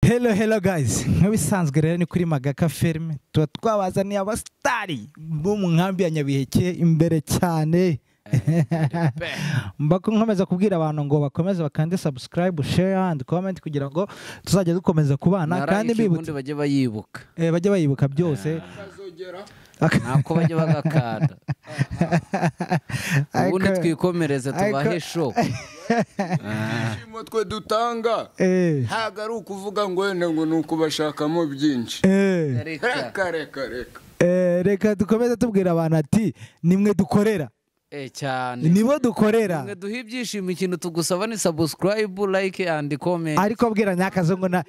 Hello hello guys, nk'ibisanzwe rero ni kuri Magaka Film, tuba twabazaniye abasitari bo mu nkambi ya Nyabiheke imbere cyane. Mbako nkomeza kubwira abantu ngo bakomeze bakande subscribe, share and comment kugira ngo tuzajya dukomeza kubana, kandi mbibutse bajye bayibuka. Bajye bayibuka byose. Nako bajye bagakanda. Ubundi twikomereze tubahe show. Ibyishimo twe dutanga ntabwo ari ukuvuga ngo wenda ngo ni ukubashakamo byinshi. Reka reka reka. Reka dukomeze tubwira abantu ati nimwe dukorera. Cyane. Nibo dukorera. Nimwe duha ibyishimo, ikintu tugusaba ni subscribe, like and comment. Ariko abwira Nyakazungu na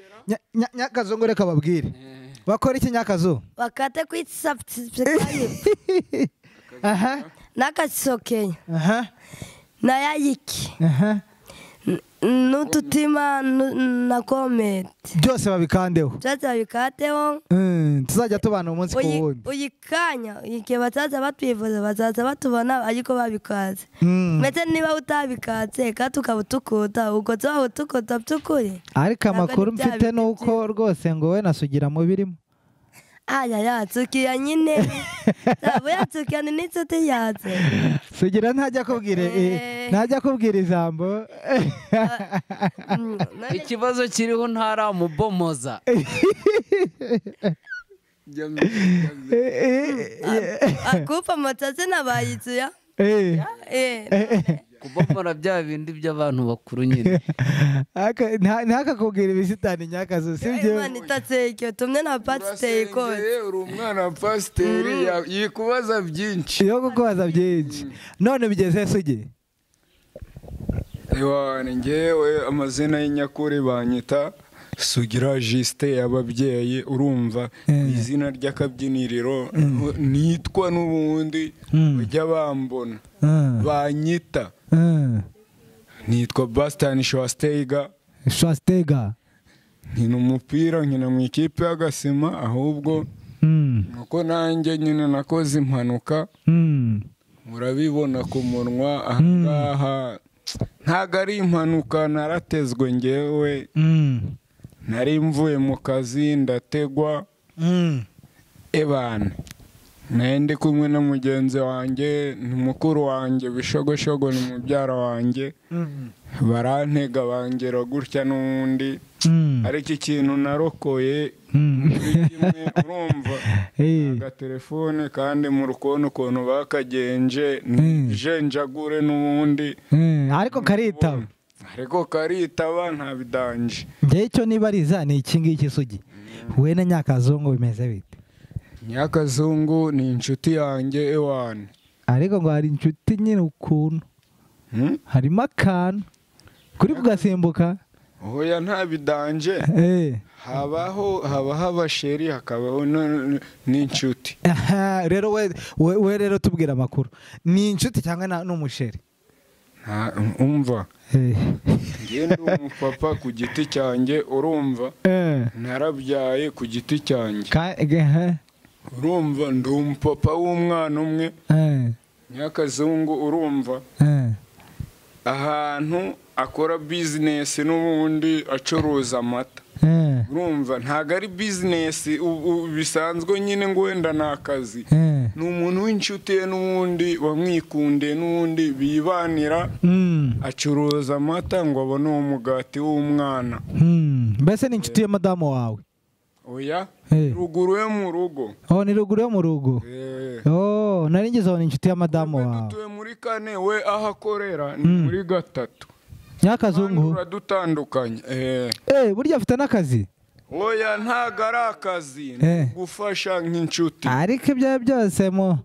Nyakazungu, reka babwire. Bakora iki Nyakazu? Bakate kuri subscribe. Aha. Nakasokenya. Aha. Na yayiki. Aha. N'ututima na comment. Byose babikandeho. Byose babikateho. Tuzajya tubana umunsi ku wundi. Uyikanya igihe bazaza batwifuza bazaza batubona ariko babikaze. Ndetse niba utabikatse kandi ukaba utukuta ubwo tuba utukuta by'ukuri. Ariko amakuru mfite nuko rwose ngo we nasugira mu birimo. Aya yatsukiya nyine. Sabo yatsukiya ni n'inshuti yatse. Sugira ntajya kubwira ntajya kubwira ijambo. Ikibazo kiriho ntaramubomoza. Akupa motaze nabayitsuya. Kubomora bya bindi by'abantu bakuru nyine. Ntakakubwira ibisitani Nyakazu, sibyo? Imana itatsekyo tumwe na pasiteri kose. Uri umwana wa pasiteri yikubaza byinshi. Yo kukubaza byinshi. None bigeze Sugi? Ewa njyewe amazina y'inyakuri banyita Sugira Justin y'ababyeyi, urumva izina ry'akabyiniriro nitwa n'ubundi bajya bambona banyita. Nitwa Bastani Schwasteiger. Schwasteiger. Nkina umupira, nkina mu ikipe y'Agasima, ahubwo nuko nanjye nyine nakoze impanuka. Murabibona ku munwa ahangaha, ntago ari impanuka, naratezwe ngewe. Nari mvuye mu kazi ndategwa. Ebana nari ndi kumwe na mugenzi wanjye, ni mukuru wanjye Bishogoshogo, ni mubyara wanjye. Barantega bangera gutya n'undi. Ariko ikintu narokoye muri kimwe, urumva agatelefone kandi mu rukono ukuntu bakagenje jenjagure n'ubundi. Ariko karitaba. Ariko karitaba nta bidanje. Njye icyo nibariza ni iki ngiki Sugi. We na Nyakazungu bimeze bite? Nyakazungu ni inshuti yanjye ewana. Ariko ngo hari inshuti nyine ukuntu. Harimo akantu kuri kugasimbuka. Oya nta bidanje. Habaho abasheri hakabaho n'inshuti. Rero we rero tubwira amakuru. Ni inshuti cyangwa n'umusheri? Umva ngiye ndi umupapa ku giti cyanjye, urumva narabyaye ku giti cyanjye, urumva ndi umupapa w'umwana umwe Nyakazungu, urumva ahantu akora bizinesi n'ubundi acuruza amata, urumva ntago ari bizinesi bisanzwe nyine ngo wenda ni akazi. Ni umuntu w'inshuti ye n'ubundi wamwikundiye n'ubundi bibanira, acuruza amata ngo abone uwo mugati w'umwana. Mbese ni inshuti ya madamu wawe? Oya, ruguru yo mu rugo. Oh, ni ruguru yo mu rugo. Oh, nari ngize ni inshuti ya madamu wawe. Dutuye muri kane, we aho akorera ni muri gatatu. Nyakazungu uradutandukanye. Burya afite n'akazi? Oya ntago ari akazi, gufasha nk'inshuti. Ariko ibyo byose mo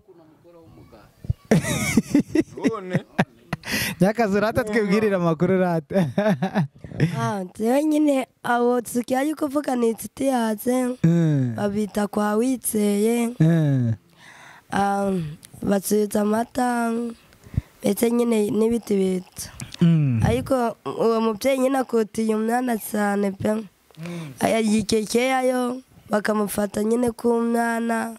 none Nyakazu rata twibwirira amakuru rata. Njyewe nyine abo Tsukiya ari kuvuga ni inshuti yatse, babita kwa Witseye, basubiza amata ndetse nyine n'ibiti bita. Ariko uwo mubyeyi nyine akutiye umwana cyane pe. Yikekeyayo bakamufata nyine ku mwana,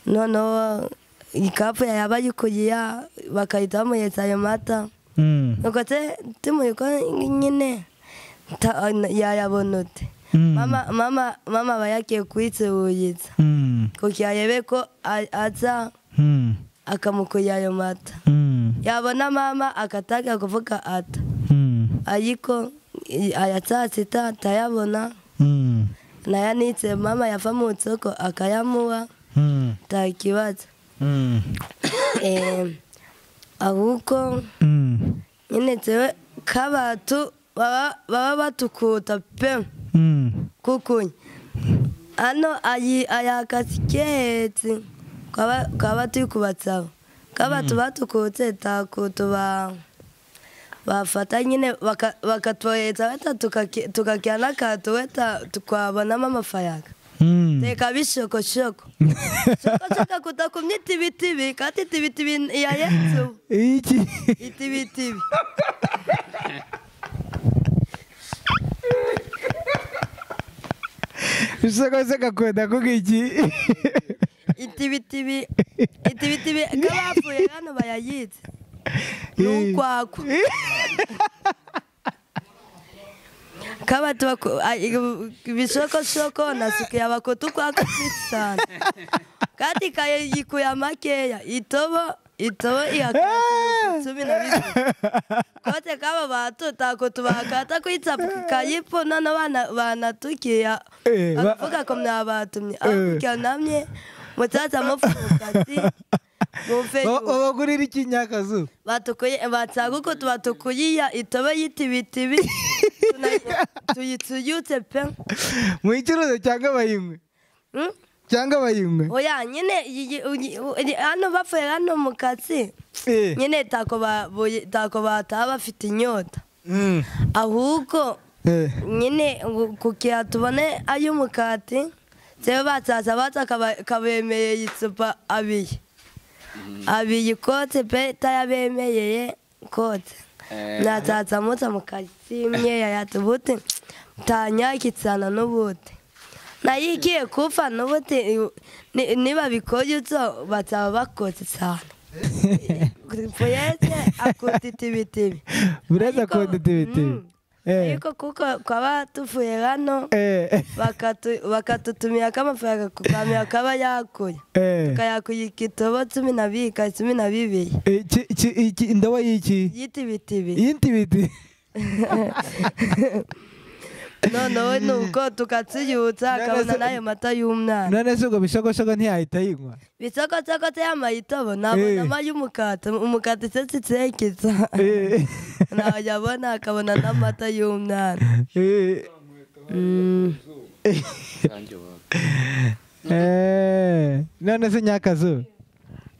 noneho ikapu yaba yikuyiya bakahita bamuhetsa ayo mata. Nuko se tumuriko nyine yayabona ute? Mama mama aba yagiye kwitsuyiza kugira yebe ko aza akamukuya ayo mata. Yabona mama akataka kuvuga ata. Ariko aya saa sita atayabona. Nayanitse mama yava mu isoko akayamuha nta kibazo. Ahubwo nyine jewe k'abantu baba batukuta pe kukunya ano aya kasiketi kaba turi kubatsaba k'abantu batukutse takutu bafata nyine bakatwohereza weta tukakira n'akantu weta tukabonamo amafaranga. Teka bishokoshoko shokoshoko kutakumya itibitibi kandi itibitibi ya Yesu iki itibitibi bishokoshoko akunda kuvuga iki itibitibi itibitibi k'abapfuye hano bayayitse n'ukwakwa kabatu bishokoshoko nasukuye abakotu kwako sana kandi kayikuya makeya itobo ihakata 12 kote kaba bantu tako tubakata kwitsa kayipo none banatukiya avuga ko mwabatumye akukya namye mutaza mupfukati babagurira iki Nyakazu batukuye batsaguko tubatukuyiya itobe yitibitibi tuyitsuyutse pe muyicuruze cyangwa bayinywe cyangwa bayinywe oya nyine hano bapfuye hano mu katsi nyine tako bataha bafite inyota ahubwo nyine kugira tubone ay'umukati jewe batsaza batsa kabemeye icupa abiye abiye kote pe tayabemeyeye kote natsatsa mutsa mukatsimye yayatubuti tanyakitsana n'ubuti nayigiye kufa n'ubuti nibabikoye utso bazaba bakotse cyane Puyeze akunda itibitibi Bureze akunda itibitibi ariko kuko kwaba tuvuye hano bakatutumira k'amafaranga kukamira kaba yakuye tukayakuye igitobo 12 12 indobo y'iki y'itibitibi y'itibiti noneho nuko tukatsiyutsa akabona n'ayo mata y'umwana none se ubwo bishogoshoko ntiyahita yinywa bisogosoko yamaye itobo nabonamo y'umukate umukate se sitsekitsa nayabona akabona n'amata y'umwana. None se Nyakazu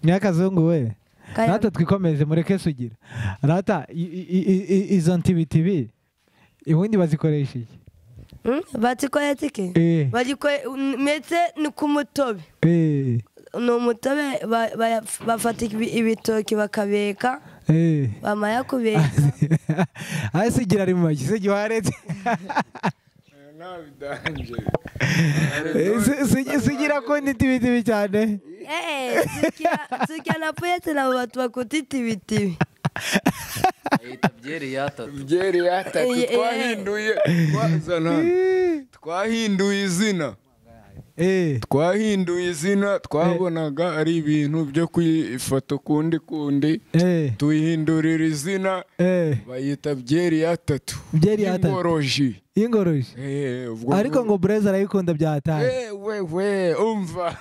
Nyakazungu we rata twikomeze mureke sugira rata izo ntibitibi ubundi bazikoresha iki bazikoresha iki metse ni ku mutobe ni umutobe bafata ibitoki bakabeka bamara kubeka sugira ari mu magi sugira waretse sugira akunda itibitibi cyane sugira na puyetse nabo bantu bakunda itibitibi byeri yatatu byeri yatatu twahinduye twahinduye izina twahinduye izina twabonaga ari ibintu byo kwifoto kundi kundi tuyihindurira izina bayita byeri yatatu byeri yatatu ingoroji ingoroji ariko ngo Bureze arayikunda byataye wewe umva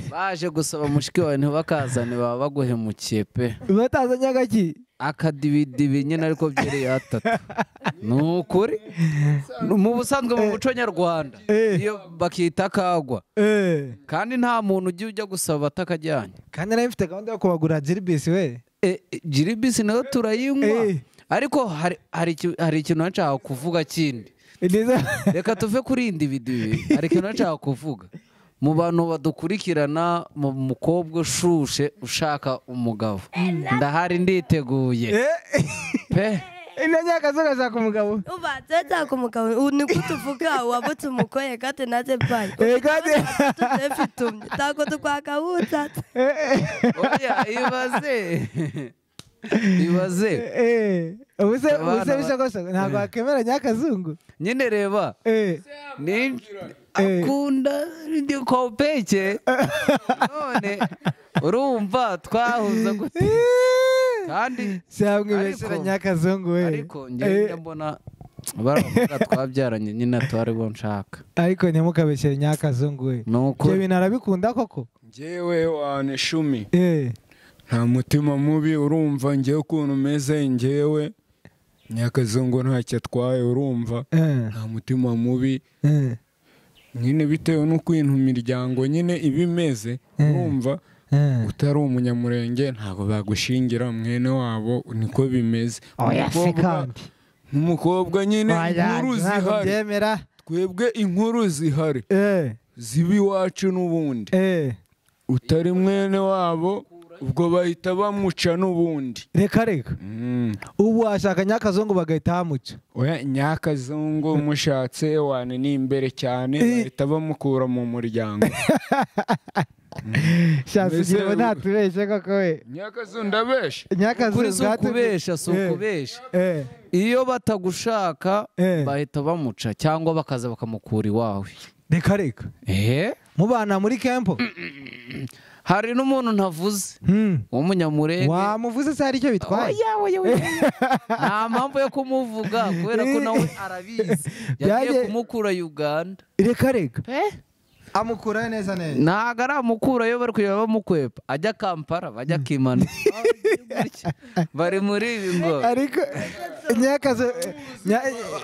baje gusaba mushiki wawe ntibakazane baba baguhemukiye pe batazanye agaki akadibidibi nyine ariko byeri yatatu ni ukuri mu busanzwe mu muco nyarwanda iyo bakita kagwa kandi nta muntu ujya ujya gusaba atakajyanye kandi nayo mfite gahunda yo kubagura jiribisi we jiribisi nayo turayinywa ariko hari ikintu nshaka kuvuga kindi reka tuve kuri individuwe hari ikintu nshaka kuvuga mu bantu badukurikirana mu mukobwa ushushe ushaka umugabo ndahari nditeguye pe Nyakazu gashaka umugabo uba nshaka umugabo ni kutuvuga wabutse umukoye kandi naze payi tutefitumye ntabwo tukwakawutsa oya ibaze ibaze ubuse bishogoshoko ntabwo wakemera Nyakazungu. Nyine reba akunda ndi kopeke none urumva twahuza gute kandi cyangwa Nyakazungu we. Ariko njye mbona baravuga twabyaranye nyine twari bo nshaka. Ariko ntimukabeshere Nyakazungu we. Ibyo bintu arabikunda koko? Njyewe wane shumi. Nta mutima mubi urumva njyewe ukuntu umeze njyewe Nyakazungu ntacyo atwaye urumva nta mutima mubi nyine bitewe n'ukuntu imiryango nyine iba imeze urumva utari umunyamurenge ntabwo bagushingira mwene wabo niko bimeze. Umukobwa nyine inkuru zihari twebwe inkuru zihari ziba iwacu n'ubundi utari mwene wabo ubwo bahita bamuca n'ubundi. Reka reka ubu washaka Nyakazungu bagahita bamuca. Oya Nyakazungu mushatse wane ni imbere cyane bahita bamukura mu muryango. Shasugira ntatubeshe koko we. Nyakazungu ndabesha. Nyakazungu kubesha si ukubesha. Iyo batagushaka bahita bamuca cyangwa bakaza bakamukura iwawe. Reka reka. Mubana muri kempo. Hari n'umuntu ntavuze w'umunyamurenge wamuvuze se hari icyo bitwaye? Nta mpamvu yo kumuvuga kubera ko nawe arabizi yagiye kumukura Uganda. Reka reka amukura neza neza ntago aramukura yo bari kujya bamukwepa ajya Kampala bajya Kimana bari muri ibi ngo ariko Nyakazo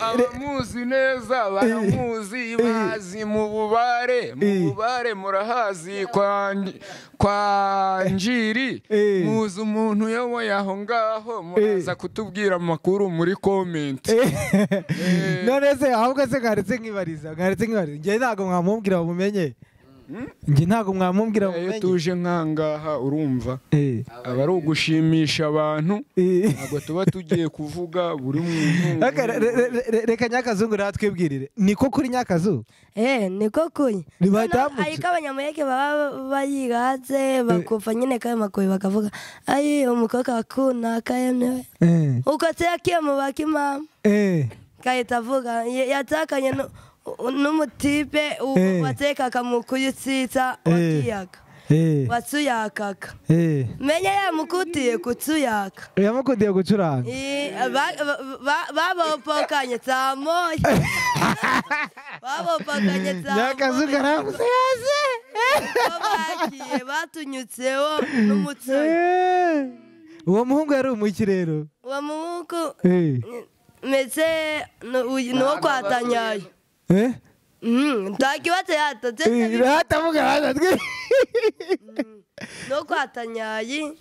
abamuzi neza baramuzi bazi mu bubare murahazi kwa Njiri muzi umuntu uyoboye aho ngaho muraza kutubwira amakuru muri comment. None se ahubwo se nkaretse nkibariza njye ntago mwamubwira bamumenye. Njye ntago mwamubwira bamumenye. Iyo tuje nkangaha urumva aba ari ugushimisha abantu ntabwo tuba tugiye kuvuga buri muntu. Reka Nyakazungu ratwibwirire niko kuri Nyakazu? Niko kuri. Ariko abanyamurenge baba bayigatse bakufa nyine kayo makoyi bakavuga ayi umukobwa akuna kayemwe uko se yakiye mu bakimama kahita avuga yatakanye n'umutipe watekaga mu kuyitsitsa wakiyaga watsuyakaka menya yamukutiye kutsuyaka yamukundiye gucuranga babopokanye saa moya babopokanye saa moya Nyakazungu aramuze yase bagiye batunyutseho n'umutsoyi. Uwo muhungu yari umuki rero? Uwo muhungu metse nuwo kwatanyayo. Ntakibazo yatatse. Ratavuga ratatwe. No kwatanyayi.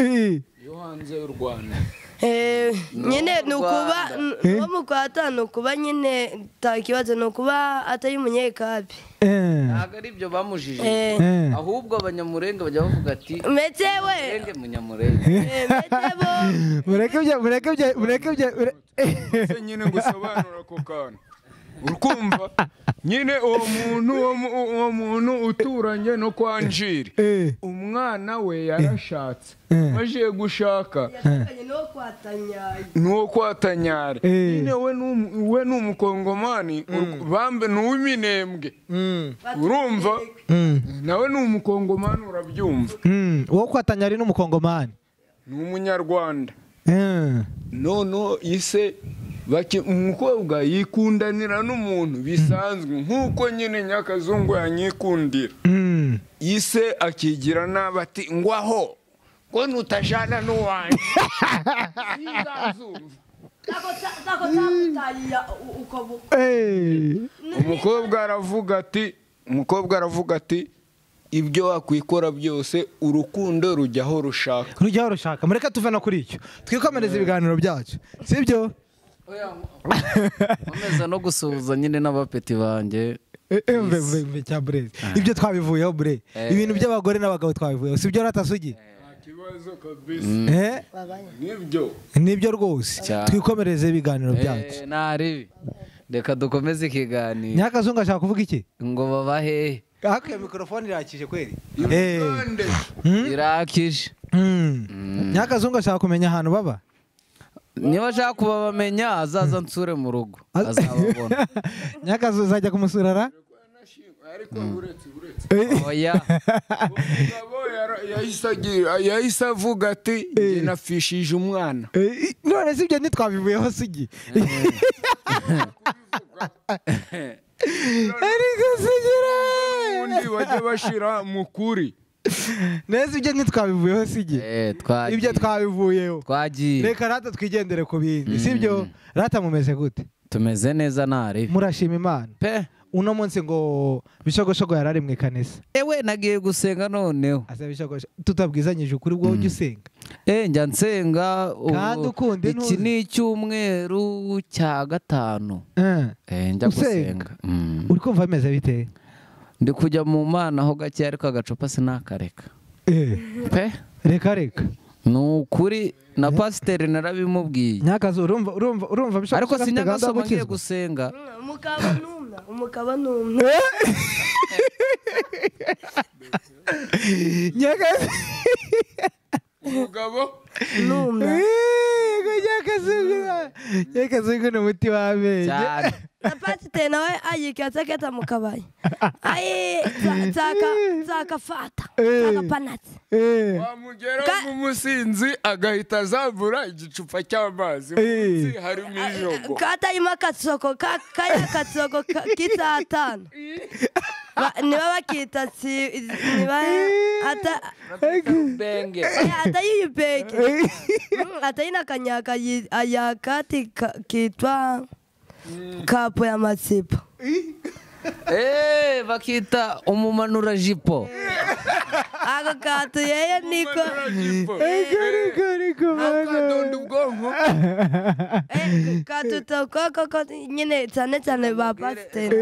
Yo hanze y'u Rwanda. Nyine nukuba no mukwata nukuba nyine takibazo nukuba atari umunyekabi. Ntago ari ibyo bamujije. Ahubwo abanyamurenge bajya bavuga ati metse we. Murenge munyamurenge. Metse bo. Mureke ibyo nyine ngusobanura ko kantu. Urukumva nyine uwo muntu uturanye no kwa Njiri umwana we yarashatse maze gushaka nuwo kwatanyari nyine we ni umukongomani bambe ni uw'iminembwe urumva nawe ni umukongomani urabyumva. Uwo kwatanyari ni umukongomani ni umunyarwanda. Noneho ise umukobwa yikundanira n'umuntu bisanzwe nk'uko nyine Nyakazungu yanyikundira ise akigira nabi ati ngwaho ngo nutajana n'uwanjye umukobwa aravuga ati ibyo wakwikora byose urukundo rujyaho rushaka mureka tuve no kuri icyo twikomereze ibiganiro byacu sibyo? Nkomeza no gusuhuza nyine n'abapeti banjye. Cya Burezi ibyo twabivuyeho bre ibintu by'abagore n'abagabo twabivuyeho sibyo ratasugi? Kibazo kabisa nibyo rwose twikomereze ibiganiro byacu. Nari reka dukomeze ikiganiro. Nyakazungu ashaka kuvuga iki? Ngo babahe Ako ya mikrofone irakije kweli? Irakije. Nyakazungu ashaka kumenya ahantu baba. Niba ashaka kubabamenya azaza nsure mu rugo azababona. Nyakazu uzajya kumusurara? Ariko uretse oya umugabo yahise avuga ati njye nafishije umwana. None si ibyo ntitwabivuyeho Sugi. Ariko Sugira undi bajya bashira mu kuri. Neza ibyo ntitwabivuyeho Sugi. Ibyo twabivuyeho. Twagiye. Reka rata twigendere ku bindi. Sibyo rata mumeze gute? Tumeze neza nari. Murashima Imana. Pe. Uno munsi ngo Bishogoshogo yarari mu ikanisa. Ewe nagiye gusenga noneho. Ase Bishogosho tutabwizanyije ukuri bwo ujya usenga. Njya nsenga kandi ukunde iki ni icyumweru cya 5. Njya gusenga. Uri kumva ameze bite? Ndi kujya mu Mana ho gake ariko agacupa sinakareka. Pe reka. Ni ukuri na pasiteri narabimubwiye. Nyakazu urumva Bishogoshogo ariko sinyagasoma ngiye gusenga. Umukaba numwe. Nyakazu umugabo numwe. Nyakazu ni umuti w'amenyo. Na pasiteri nawe ayikatsa keta mu kabaye. Ayi tsaka fata. Tsaka panatse. Wamugera mu musinzi agahita azambura igicupa cy'amazi munsi harimo ijogo. Katayima katsoko kaya katsoko kitatana. Niba bakita niba ata benge. Ata yibenge. Ata ina kanyaka ayakati kitwa kapo ya matsipo. Bakita umumanura jipo. Ako kato yeye niko. Ariko akadonda ubwonko. Kato tokoko nyine cyane cyane ba pasiteri.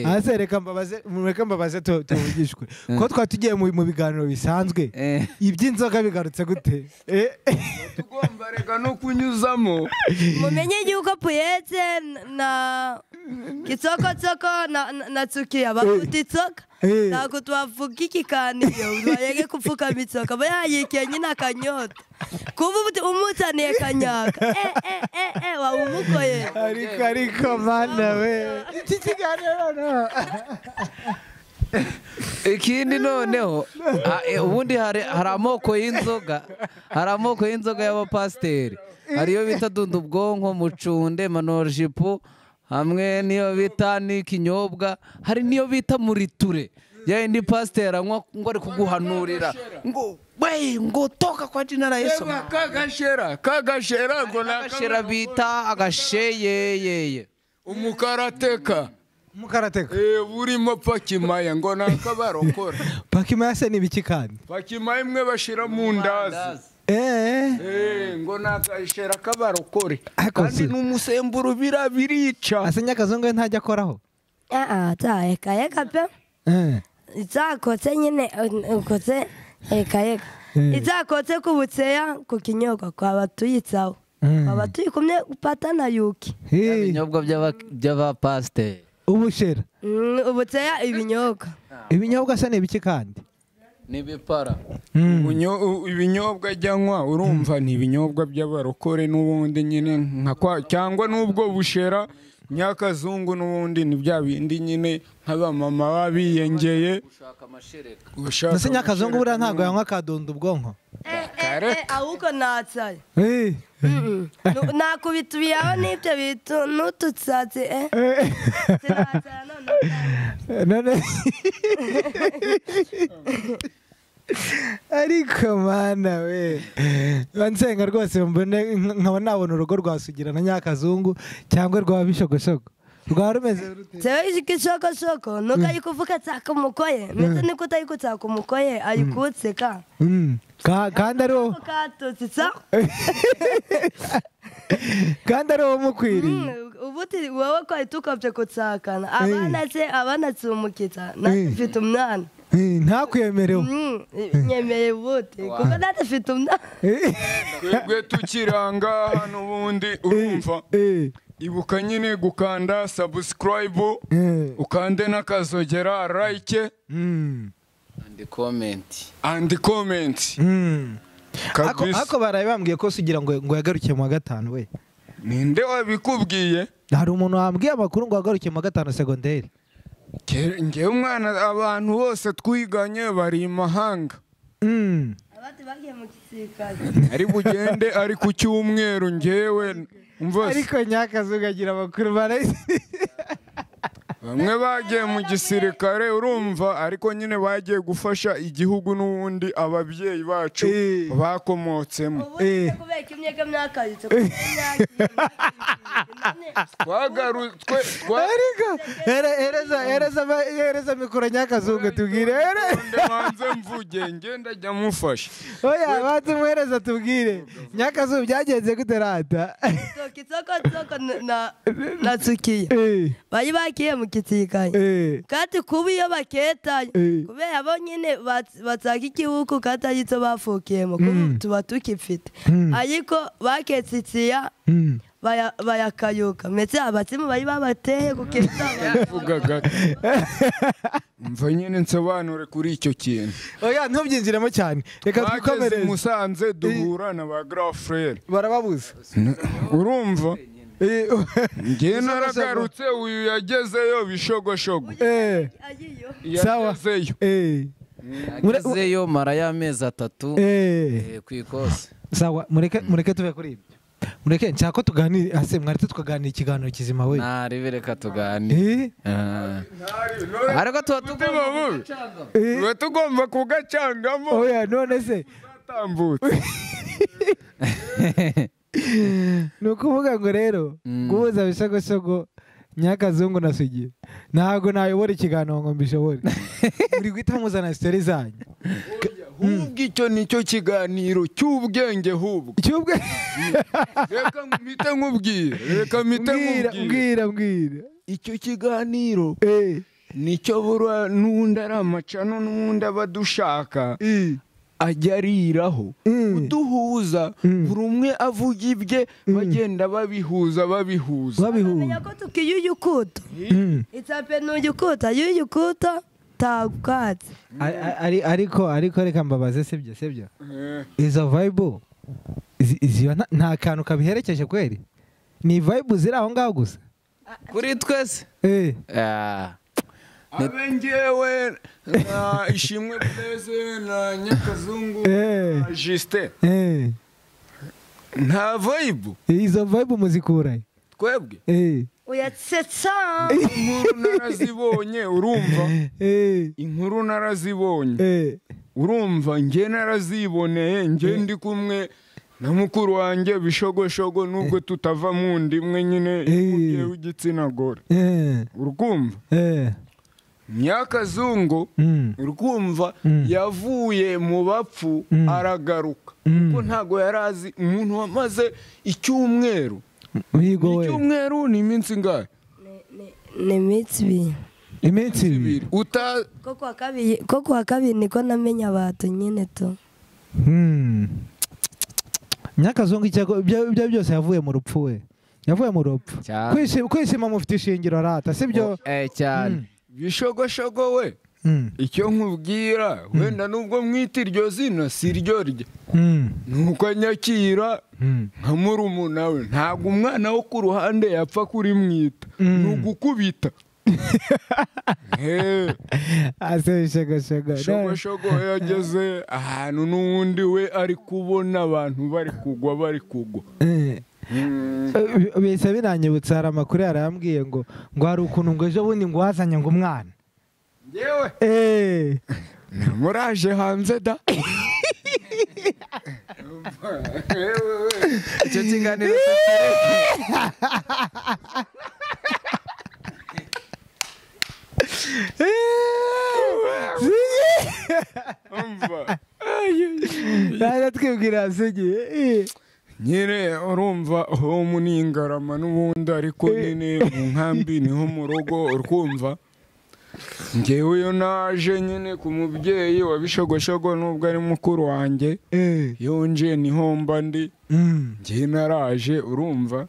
Ase reka mbabaze tuvugishwe. Ko twatugiye mu biganiro bisanzwe. Iby'inzoga bigarutse gute? Tugomba reka no kunyuzamo. Mumenye yuko puyetse na kitsoko na tsukiya bakuta itsoka. Ntabwo twavuga ikiganiro bayege kupfuka mitsoka bayayikiye nyine akanyota kuba umuzaniye kanyaka wawumukoye. Ariko mana we iki kiganiro no. Ikindi noneho ubundi hari amoko y'inzoga, hari amoko y'inzoga y'abapasiteri. Hariyo bita dunda ubwonko, mucunde, manorjipo, hamwe niyo bita n'ikinyobwa, hari niyo bita muriture. Ya indi pasiteri anywa ngo ari kuguhanurira ngo we ngo toka kwa jina la Yesu. Kagashera ngo nakashera bita agasheyeyeye. Umukarateka. Burimo pakimaya ngo nakabarokora. Pakimaya se ni biki kandi? Pakimaya imwe bashira mu ndazi. Ngo nakashera kabarokore. Kandi n'umusemburo birabirica. Ase Nyakazungu ntajya akoraho? Eka pe. Izakotse nyine ukotse eka. Izakotse kubutseya ku kinyobwa kwaba tuyitsaho. Kwaba tuyikumye upatana yuki. Ibinyobwa by'abapasiteri. Ubushera. Ubutseya ibinyobwa. Ibinyobwa se ni ibiki kandi? N'ibipara. Ibinyobwa jyanywa urumva ni ibinyobwa by'abarokore n'ubundi nyine nka kwa cyangwa n'ubwo bushera Nyakazungu n'ubundi ni bya bindi nyine nk'abamama babiyengeye. Ndetse Nyakazungu buriya ntabwo yanywa akadunda ubwonko. Ahubwo natsaye. Nakubita ibiyaho n'ibyo bintu n'ututsatsi. Sinatsaya none. Ariko mana we bansenga rwose mbone nkaba nabona urugo rwasugira na Nyakazungu cyangwa rwa Bishogoshogo rwa rumeze rute. Sewe ikishogoshogo nuko ayikuvuka tsakumukoye ndetse niko utayikutsakumukoye ayikutseka kandi ari katutsa kandi ari wo mukwiriye ubuti wowe ko tukabye kutsakana abana se abana tsumukitsa nafite umwana ntakwemerewe nyemeye ubuti kuko natafite umwana twebwe tukiranga hano ubundi urumva ibuka nyine gukanda subscribe ukande n'akazogera like and comment. Ako baraye bambwiye ko Sugira ngo yagarukiye mu wa 5 we. Ninde wabikubwiye? Hari umuntu wambwiye amakuru ngo yagarukiye mu wa 5 secondaire. Ngewe umwana abantu bose twiganye bari imahanga. Abandi bagiye mu gisirikare. Ari bugende ari ku cyumweru ngewe umva. Ariko Nyakazuga agira amakuru barayi. Bamwe bagiye mu gisirikare urumva ariko nyine bagiye gufasha igihugu n'ubundi ababyeyi bacu bakomotsemo. Ereza mikoro Nyakazungu tubwire. Banze mvuge ngenda jya mufasha. Oya banze muhereza tubwire. Nyakazungu byagenze gute rata? Tsoko na tsukiye. Bari bakiye mu gisirikare. Kandi kuba iyo baketanye kubera bo nyine batsaka igihugu kandi aricyo bafukiyemo tuba tukifite. Ariko baketsitsiya bayakayuka ndetse abatsimu bari babateye guketa. Mva nyine nsobanure kuri icyo kintu. Oya ntubyinjiremo cyane. Reka twikomereze. Musanze duhura na ba grand frère. Barababuza. Urumva? Ngewe naragarutse uyu yagezeyo bishogoshogo. Sawa. Yagezeyo mara y'amezi 3 ku ikosi. Sawa mureke tuve kuri ibyo. Mureke nshaka ko tuganira ase mwari tukaganira ikiganiro kizima we. Nari reka tuganire. Ariko tuba tugomba kugacangamo. Oya none se tambutse. Ni ukuvuga ngo rero guhuza Bishogoshogo Nyakazungu na Sugira ntabwo nayobora ikiganiro ngo mbishobore. Muri guhita muzana story zanyu. Hubwo icyo nicyo kiganiro cy'ubwenge hubwo. Cy'ubwenge. Reka mpite nkubwire. Reka mpite nkubwire. Mbwira. Icyo kiganiro nicyo bura n'undi ari amacano n'undi abadushaka. Ajya ariraho uduhuza buri umwe avuga ibye bagenda babihuza babihuza. Bamenya ko tukiyuyukuta. Itsape nuyukuta yuyukuta tagukatse. Ariko reka mbabaze sibyo. Izo vibe ziba nta kantu kabiherekeje kweri. Ni vibe ziri aho ngaho gusa. Kuri twese. Abe ngewe na Ishimwe Blaise na Nyakazungu na Justin. Nta vibe. Izo vibe muzikura twebwe. Uyatsetsa. Inkuru narazibonye urumva. Inkuru narazibonye. Urumva nge naraziboneye nge ndi kumwe na mukuru wanjye Bishogoshogo nubwo tutava mu ndimwe nyine umubyeyi w'igitsina gore. Urukumva? Nyakazungu urukumva yavuye mu bapfu aragaruka kuko ntago yarazi umuntu wamaze icyumweru. Icyumweru ni iminsi ingahe? Ni iminsi ibiri. Iminsi ibiri. Ko kwa kabiri niko namenya abantu nyine to. Nyakazungu ibyo byose yavuye mu rupfu we. Yavuye mu rupfu. Kwishima mufite ishingiro rata sibyo? Cyane. Bishogoshogo we icyo nkubwira wenda nubwo mwita iryo zina si ryo rye nuko nyakira nka murumuna we ntabwo umwana wo ku ruhande yapfa kurimwita ni ugukubita. Shogoshogo yageze ahantu n'uwundi we ari kubona abantu bari kugwa bari kugwa. Bise binanyibutsa hari amakuru yarambwiye ngo hari ukuntu ngo ejo bundi ngo wazanye ngo umwana. Ngewe muraje hanze da. Icyo kiganiro twibwira Sugi. Nyine urumva home ni ingarama n'ubundi ariko nyine mu nkambi niho mu rugo urkumva. Ngewe iyo naje nyine ku mubyeyi wa Bishogoshogo nubwo ari mukuru wanjye yonje niho mba ndi. Ngewe naraje urumva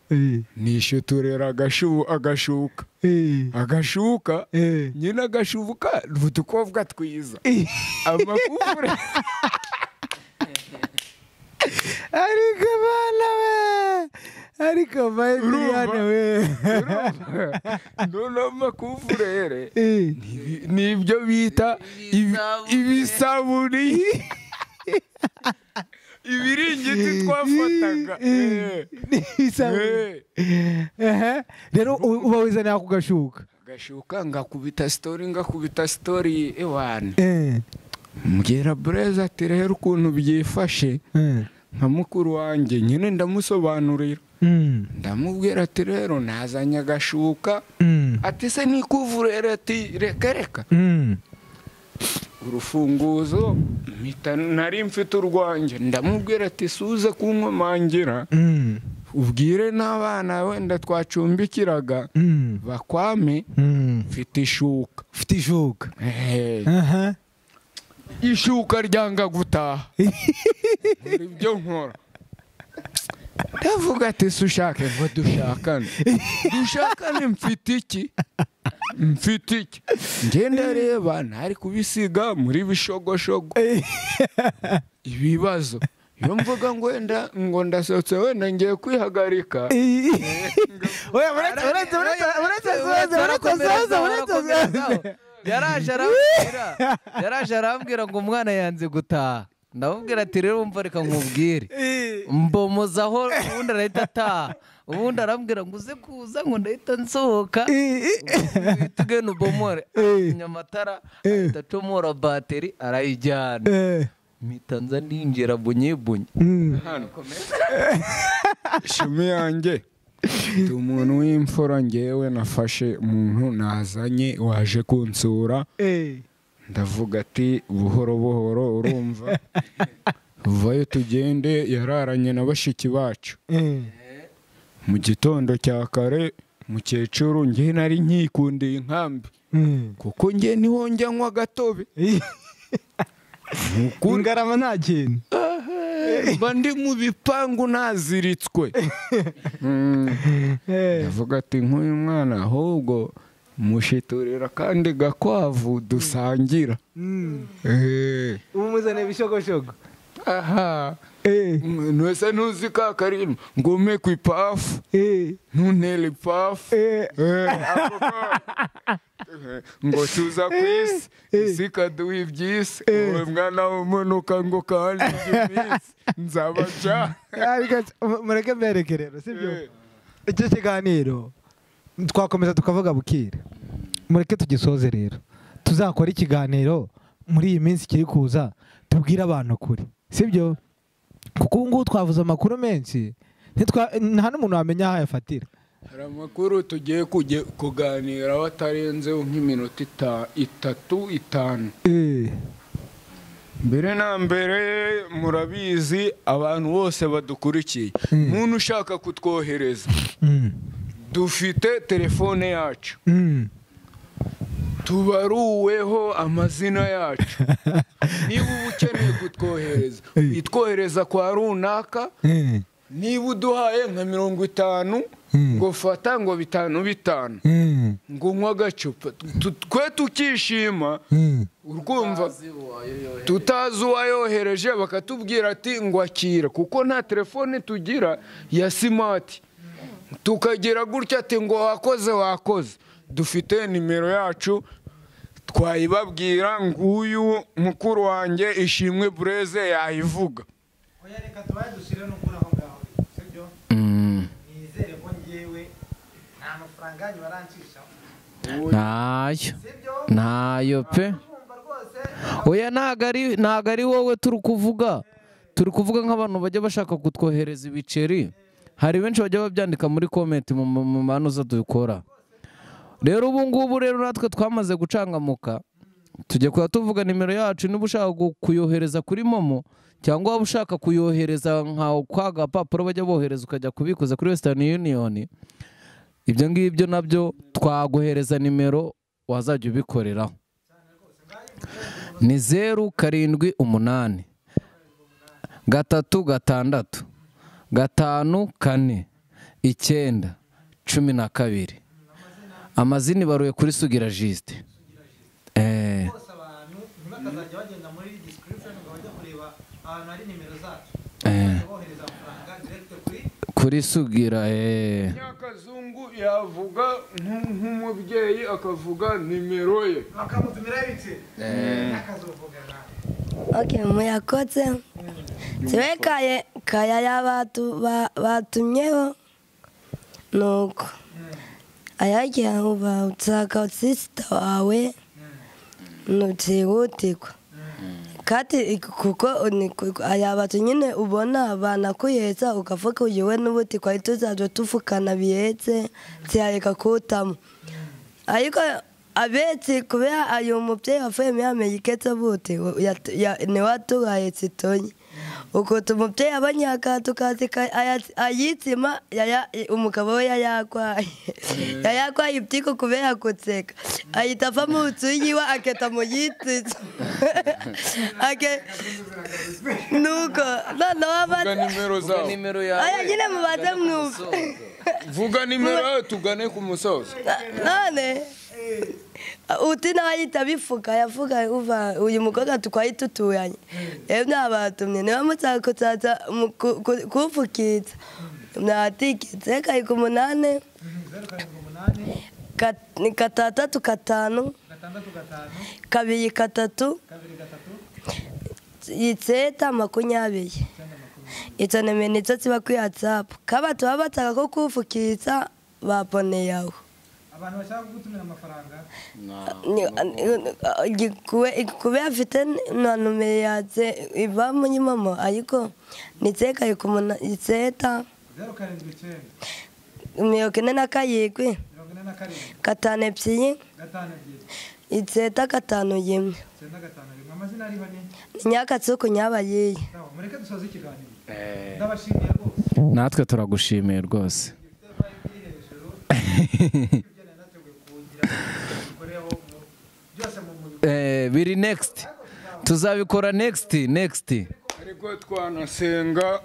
nishuturera agashuka agashuka nyine agashuka utukobwa twiza amakufure. Ariko bana we, ariko bayibiyane we. Noneho amakuvurere nibyo bita ibisabuni, ibiringiti twafataga. Rero uba wizaniye ku gashuka. Gashuka ngakubita story ewana. Mbwira Bureze ati rero ukuntu byifashe nka mukuru wanjye nyine ndamusobanurira. Ndamubwira ati rero nazanye agashuka. Ati se nikuvurere? Ati reka reka. Urufunguzo nari mfite urwanjye. Ndamubwira ati suze kunkomangira ubwire n'abana wenda twacumbikiraga bakwame, mfite ishuka. Mfite ishuka. Ishuka ryanga gutaha. Ibyo nkora ndavuga ati se ushake ngo dushakane. Dushakane mfite iki? Mfite iki? Ngenda reba ntari kubisiga muri bishogoshogo. Ibibazo. Iyo mvuga ngo wenda ngo ndasohotse wenda ngiye kwihagarika. Oya uretse Yaraje arambwira ngo umwana yanze gutaha. Ndamubwira ati rero umva reka nkubwire, mbomozaho ubundi arahita ataha. Ubundi arambwira ngo uze kuza ngo ndahita nsohoka tugende ubomore. Nyamatara ahita acomora bateri arayijyana. Mpita nza ndinjira bunye bunye. Shumi yanjye ndi umuntu w'imfura, ngewe nafashe umuntu nazanye waje kunsura. Ndavuga ati buhoro buhoro urumva vayo tugende. Yararanye na bashiki bacu mu gitondo cya kare. Mukecuru nge nari nkikundiye inkambi kuko nge niho njya nywa agatobe. Ingarama nta kintu. Mba ndi mu bipangu naziritswe. Ndavuga ati nk'uyu mwana ahubwo mushiturira kandi gakwavu dusangira. Umuzane bishogoshogo. Aha. Nwese ntuzi ka karimo ngo umpe ku ipafu ntuntere ipafu ngo tuza ku isi, isi ikaduha iby'isi, uwo mwana w'umunuka ngo kandi iby'isi nzabaca. Mureke mbereke rero, sibyo? Icyo kiganiro twakomeza tukavuga bukira. Mureke tugisoze rero. Tuzakora ikiganiro muri iyi minsi kiri kuza tubwire abantu kuri, sibyo? Kuko ubu ngubu twavuze amakuru menshi, nta n'umuntu wamenya aho ayafatira. Hari amakuru tugiye kuganira batarenze nk'iminota 3 5. Mbere na mbere murabizi abantu bose badukurikiye, umuntu ushaka kutwohereza dufite telefone yacu tubaruweho amazina yacu. Niba uba ukeneye kutwohereza itwohereza kwa runaka, niba uduhaye nka 50 ngo fata ngo 5 5 ngo nywa agacupa twe tukishima, urumva tutazi uwayohereje bakatubwira ati ngo akira, kuko nta telefone tugira ya simati. Tukagira gutya ati ngo wakoze wakoze. Dufite nimero yacu twayibabwira, nguyu mukuru wanjye Ishimwe Bureze yayivuga. Oya reka tubaye dushire no kuri aho ngaho, sibyo? Nizere ko ngewe nta mafaranga yanyu barancisha. Nayo. Nayo pe. Oya ntago ari wowe turi kuvuga. Turi kuvuga nk'abantu bajya bashaka kutwohereza ibiceri. Hari benshi bajya babyandika muri comment mu manuza dukora. Rero ubu ngubu rero natwe twamaze gucangamuka, tujye kuba tuvuga nimero yacu. Niba ushaka kuyohereza kuri Momo cyangwa waba ushaka kuyohereza nka kwa gapapuro bajya bohereza ukajya kubikuza kuri Western Union, ibyo ngibyo nabyo twaguhereza nimero wazajya ubikoreraho. Ni 0 7 8 3 6 5 4 9 12. Amazina baruye kuri Sugira Juste. Bose abantu ntibakazajya bagenda muri description ngo bajye kureba ahantu hari nimero zacu. Kuri Sugira. Nyakazungu yavuga nk'umubyeyi akavuga nimero ye bakamutumira ibice akazovuga. Okay, muyakotse zibekaye kaya y'abatu batumyeho nuko ayagira uba utsaka sister wawe nutihutirwa kati kuko aya batu nyine ubona banakuyeza ukavuga uyu we n'ubuti kwari tuzaje tuvukana bihetse ntiyareka kutamo. Ariko abetse kubera ayo mubyeyi wavuye muri Amerika buti niwe atuhaye tsitonye ukuntu umubyeyi abonye akantu kazi ayitsima umugabo we yayakwaye yayakwaye ibyiko kubera gutseka ahita ava mu nzu yiwe aketa mu yititso nuko noneho vuga nimero zawe aya nyine mubanze mwumve vuga nimero yawe tugane ku musozo. None uti nawe ahita abivuga yavuga uva uyu mukobwa twari tuturanye rero nabatumye niba mushaka kuzaza kumfukitsa mwatikitse karindwi 8 6 5 2 3 9 20. Izo nimero nizo ziba kuri WhatsApp kaba tuba bataka ko kumfukitsa babone yawe. Abantu bashaka kugutumira amafaranga kubera afite na nomero yaze iba muri momo ariko ni 7 9 47 5 2 9 5 1. Amazina ariho ni Nyakatsuku Nyabayiye. Mureke dusoze ikiganiro. Ndabashimiye rwose. Natwe turagushimiye rwose. Biri next tuzabikora next. Ariko twanasenga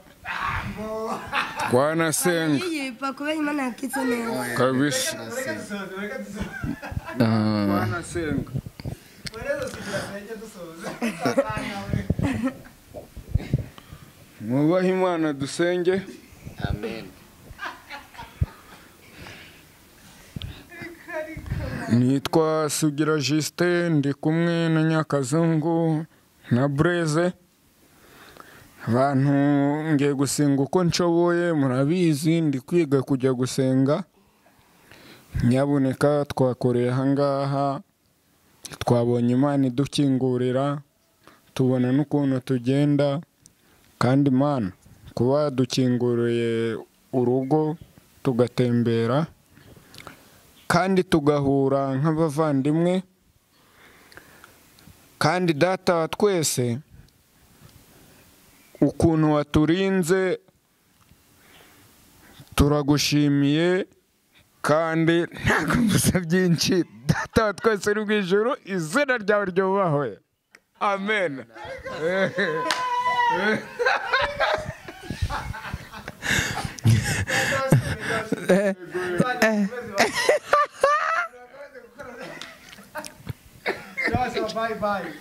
kabisa twanasenga. Mwubahe Imana dusenge. Amen. Nitwa Sugira Justin, ndi kumwe na Nyakazungu na Breze. Abantu ngiye gusenga uko nshoboye, murabizi ndi kwiga kujya gusenga. Nyabuneka twakoreye ahangaha, twabonye Imana idukingurira, tubona n'ukuntu tugenda. Kandi Imana kuba dukinguriye urugo tugatembera kandi tugahura nk'abavandimwe, kandi data wa twese ukuntu waturinze turagushimiye, kandi ntabwo mvuze byinshi. Data wa twese uri mu ijuru, izina ryawe ryubahwe. Amen. Bye bye.